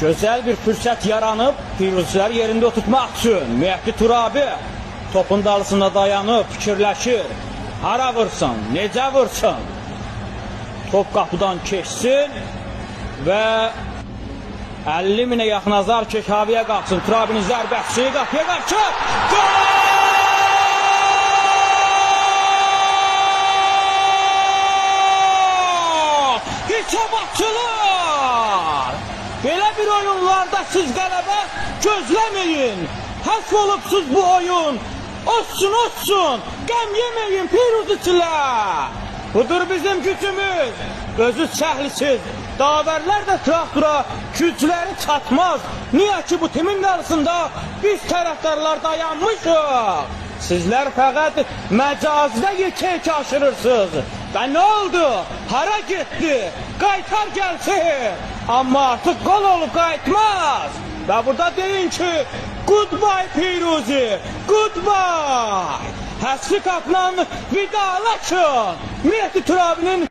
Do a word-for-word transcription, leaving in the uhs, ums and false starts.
گؤزل بیر فرصت یارانیب پیروزی‌لری یئرینده اوتورتماق اوچون. مهدی ترابی توپون دالیسیندا دایانیب فیکیرلشیر. هارا وورسون، نئجه وورسون؟ توپ قاپیدان کئچسین و اللی مینه یاخین آزارکش هاوایا قالخسین. ترابی‌نین ضربه‌سی قاپییا قارشی. گل! هیچاباتچیلار! بئله بیر اویونلاردا سیز غلبه گؤزله‌مه‌یین. حذف اولوبسوز بو اویون. اولسون، اولسون. غم یئمه‌یین، پیروزی‌چیلر. بودور بیزیم گوجوموز. اؤزو سهل‌سیز. داورلر ده تراکتورا گوجلری چاتماز. نییه کی، بو تیمین قارشیسیندا بیز طرفدارلار دایانمیشیق. سیزلر فقط مجازی‌ده یئکه-یئکه آشیریرسینیز. و نه اولدو؟ هارا گئتدی؟ قایتار گلسین. آمما آرتیق گل اولوب قایتماز. و بورادا دئیین کی، goodbye پیروزی، goodbye. حذفی قاپیدان وداعلاشین. مهدی ترابی‌نین